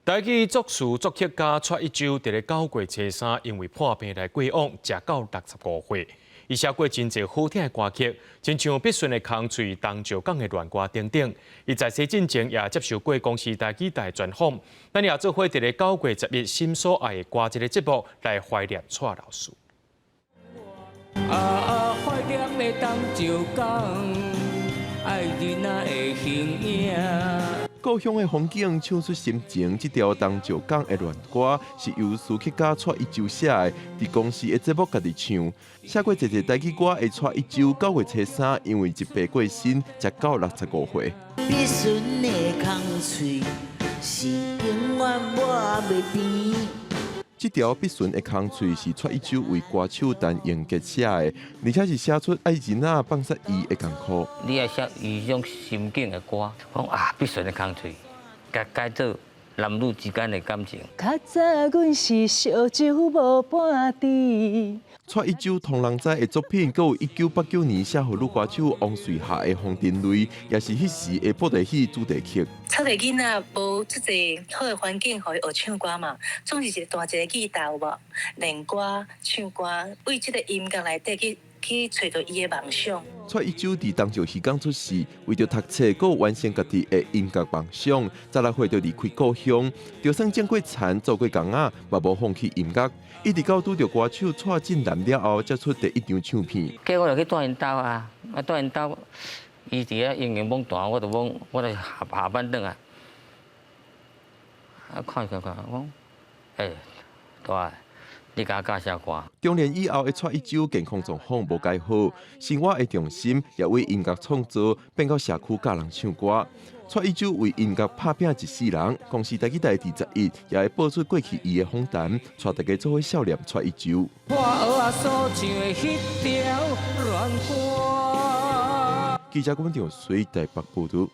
台語作詞作曲家蔡一舟佇咧9月初3因為破病來過往，食到65歲。伊寫過真濟好聽的歌曲，親像筆順的空喙、東石港的戀歌等等。伊在世進前也接受過公視台語台專訪，咱也做伙佇咧9月11心所愛的歌這个節目來懷念蔡老師。啊，懷念的東石港，愛人仔的形影。故鄉的風景，唱出心情。這條東石港的戀歌是由詞曲家蔡一舟寫的，佇公視的節目家己唱。寫過濟濟台語歌的蔡一舟，9月初3因為疾病過身，才到65歲。筆順的空喙是永遠抹袂平。這條筆順的空喙是蔡一舟為歌手陳英傑寫的，而且是寫出愛人仔放殺伊的艱苦。你愛寫伊種心境的歌，講啊，筆順的空喙，共解做男女之間的感情。較早阮是燒酒無半滴。蔡一舟予人知的作品，閣有1989年寫予女歌手王瑞霞的《風塵淚》，也是彼時的布袋戲主題曲。草地囡仔無這濟好的環境，予伊學唱歌嘛，總是一個彈一個吉他有無？練歌、唱歌，為這個音樂內底去揣著伊的夢想。蔡一舟佇東石漁港出世，為著讀冊，閣完成家己的音樂夢想，16歲就離開故鄉，就算種過田、做過工仔，嘛無放棄音樂。一直到拄著歌手蔡振南了後，才出第一張唱片。結果就去蹛𪜶兜啊，啊蹛𪜶兜，伊佇遐用用罔彈，我就罔，我就下下班轉來，啊看看看，講，欸，大，你共我教寫歌。中年以後的蔡一舟健康狀況無蓋好，生活的重心也為音樂創作變到社區教人唱歌。蔡一舟為音樂拍拚一世人，公視台語台佇11也會播出過去伊的訪談，帶大家做伙數念蔡一舟。我所唱的彼條戀歌。記者郭文長水台北報導。